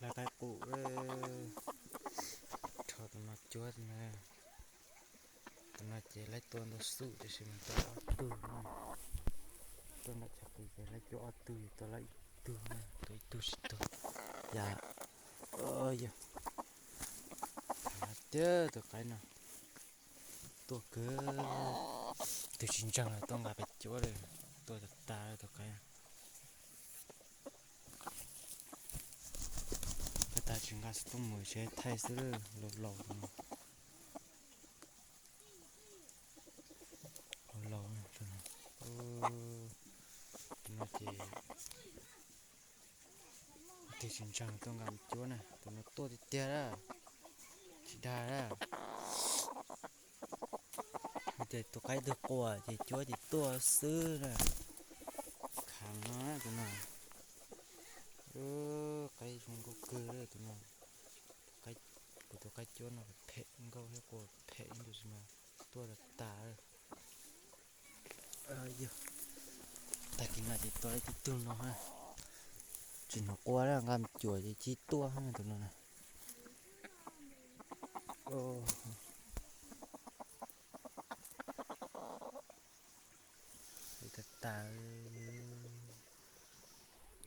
Lawv qaib qus, rho tus no cuab tus no. Tus no ces laib tua ntau xwb tiam sis mas tua ob tug na. Tuaj nram chaw qis ces laib cuab ob tug, tua laib ib tug na, tua ib tug tsis tuag. Yam, yog, tiag tus qaib no tuaj kawg, twb tsis ntseeg los tuaj nqa pes cuab lawm, tuaj tas tas tus qaib. Peb tas tsis nqa xov tooj mus seb thaij xwb, laus laus no. Laus laus, tus no ces twb tsis ntseeg tuaj nqa mus cuab na, tus no tuaj tiag tiag lawm, tsis dag lawm. Ces tus qaib twg quas ces cuab ces tuaj xwb na. Khav no tus no, qaib zoo nkauj kawg li tus no. Kuv tus qaib cuab no phem nkauj thiab quas phem ib tus mas tuaj tas tas. Yog, tag kis no ces tua ib tug no, tsis hnov quas lawm, nqa mus cuam ces cia tuaj tus no na. Tas tas,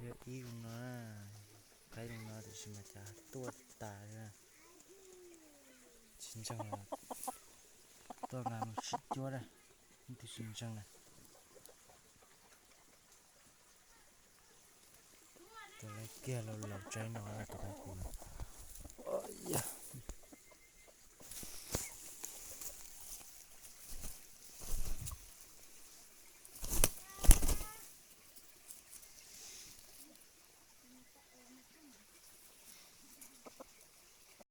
yog ib zoo no, qaib zoo no tiam sis mas cas tuaj tas li. Tsis ntseeg los tuaj nqa mus sib cuab na, ib tug tsis ntseeg na. Tus laib kiag laus laus tsaib no tus qaib qus no.